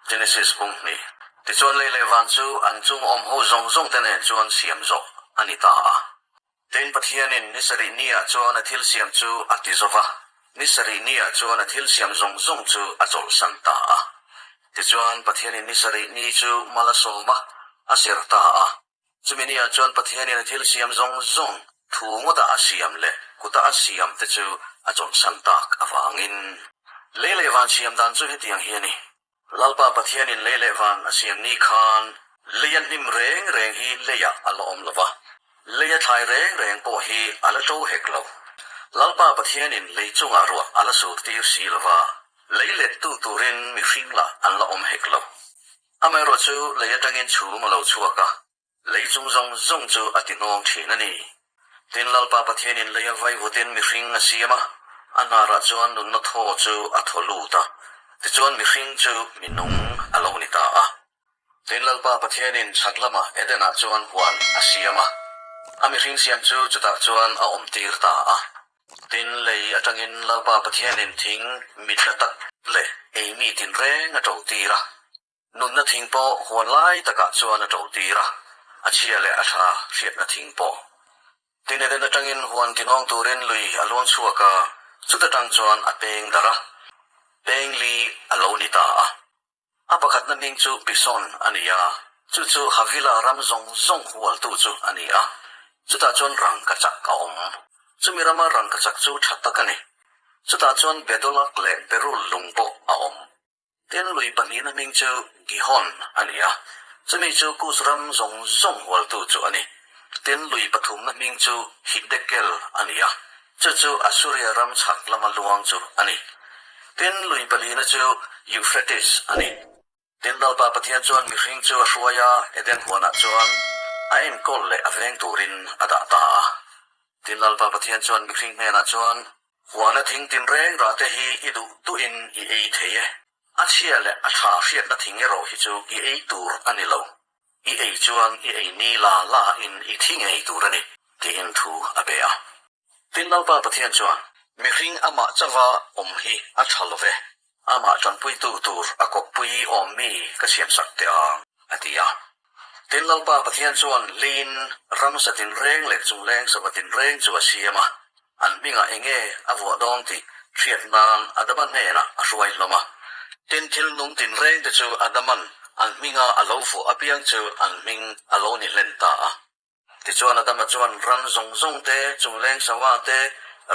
Genesis bung hnih. Tichuan lei leh van chu an chung awm ho zawng zawng te nen chuan siam zawh a ni ta a. Tin, Pathianin ni sarih niah chuan a thil siam chu a ti zo va, ni sarih niah chuan a thil siam zawng zawng chu a chawlhsan ta a. Tichuan, Pathianin ni sarih ni chu mal a sawm a, a serh ta a. Chumi niah chuan Pathianin a thil siam zawng zawng thu ngawta a siam leh kuta a siam te chu a chawlhsan tak avangin. Lei leh van siam dan chu hetiang hi a ni. Lalpa Pathianin lei leh van a siam ni khan lei a hnim reng reng hi leiah a la awm lo va, lei a thlai reng reng pawh hi a la to hek lo. Lalpa Pathianin lei chungah ruah a la sur tir si lo va, lei lettu turin mihring lah an la awm hek lo. Amaherawhchu lei atangin chhum a lo chhuak a, Lei chung zawng zawng chu a ti hnawng thin a ni. Tin, Lalpa Pathianin lei a vaivutin mihring a siam a, a hnarah chuan nunna thaw chu a thaw lut a, tichuan mihring chu mi nung a lo ni ta a. Tin, Lalpa Pathianin chhak lamah Edenah chuan huan a siam a, a mihring siam chu chutah chuan a awmtir ta a. Tin, lei atangin Lalpa Pathianin thing mitla tak leh ei mi tinreng a ṭotir a. Nunna thing pawh huan lai takah chuan a ṭo tir a, a chhia leh a tha hriatna thing pawh. Tin Eden atangin huan tinawng turin lui a luang chhuak a, chuta tang chuan a peng darh a, peng li a lo ni ta a. A pakhatna hming chu Pison a ni a, chu chu Havila ram zawng zawng hualtu chu a ni a, chutah chuan rangkachak a awm. Chumi rama rangkachak chu tha tak a ni. Chutah chuan Bedolak leh Berul lung pawh a awm. Tin, lui pahnihna hming chu Gihon a ni a, chumi chu Kus ram zawng zawng hualtu chu a ni. Tin, lui pathumna hming chu Hiddekel a ni a, chu chu Assuria ram chhak lama luang chu a ni. Tin, lui palina chu Euphrates a ni. Tin, Lalpa Pathian chuan mihring chu a hruai a, Eden huanah chuan a enkawl leh a veng turin a dah ta a. Tin, Lalpa Pathian chuan mihring hnenah chuan, Huana thing tinreng rah te hi i duh duhin i ei thei e. A chhia leh a tha hriatna thing erawh hi chu i ei tur a ni lo. I ei chuan i ei ni la la in i thi ngei tur a ni, tiin thu a pe a. Tin Lalpa Pathian chuan, Mihring amah chauha awm hi a tha lo ve. Amah tanpuitu tur a kawppui awm mi ka siamsak teh ang, a ti a. Tin, Lalpa Pathian chuan leiin ramsa tinreng leh chungleng sava tinreng chu a siam a, an hmingah eng nge a vuah dawn tih hriat nan Adama hnenah a hruai hlawm a. Tin, thil nung tinreng te chu Adaman an hminga a lo vuah apiang chu an hming a lo ni hlen ta a. Tichuan Adama chuan ram zawng zawng te, chungleng sava te,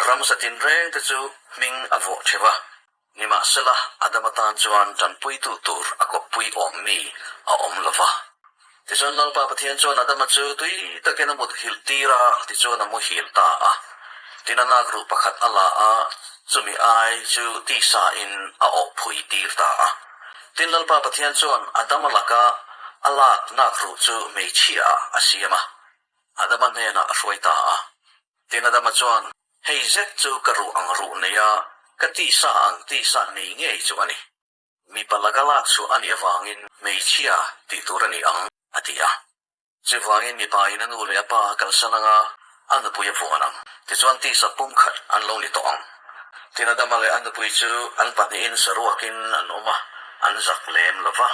ramsa tinreng te chu hming a vuah theuh a. Nimahsela, Adama tan chuan tanpuitu tur a kawppui awm mi a awm lo va. Tichuan Lalpa Pathian chuan Adama chu tui takin a mut hilh tir a, tichuan a muhil ta a. Tin a nakruh pakhat a la a, chumi ai chu tisa in a awh phui tir ta a. Tin Lalpa Pathian chuan Adama laka a lak nakruh chu hmeichhia ah a siam a, Adama hnenah a hruai ta a. Tin Adama chuan, Hei zet chu ka ruh ang ruh nei a, ka tisa ang tisa nei ngei chu a ni. Mipa laka lak chhuah a nih avangin hmeichhia tih tur a ni ang, a ti a. Chuvangin mipa in a nu leh a pa a kalsan anga a nupui a vuan ang. Tichuan tisa pum khat an lo ni tawh ang. Tin Adama leh a nupui chu an pahnihin saruakin an awm a, an zak lem lo va.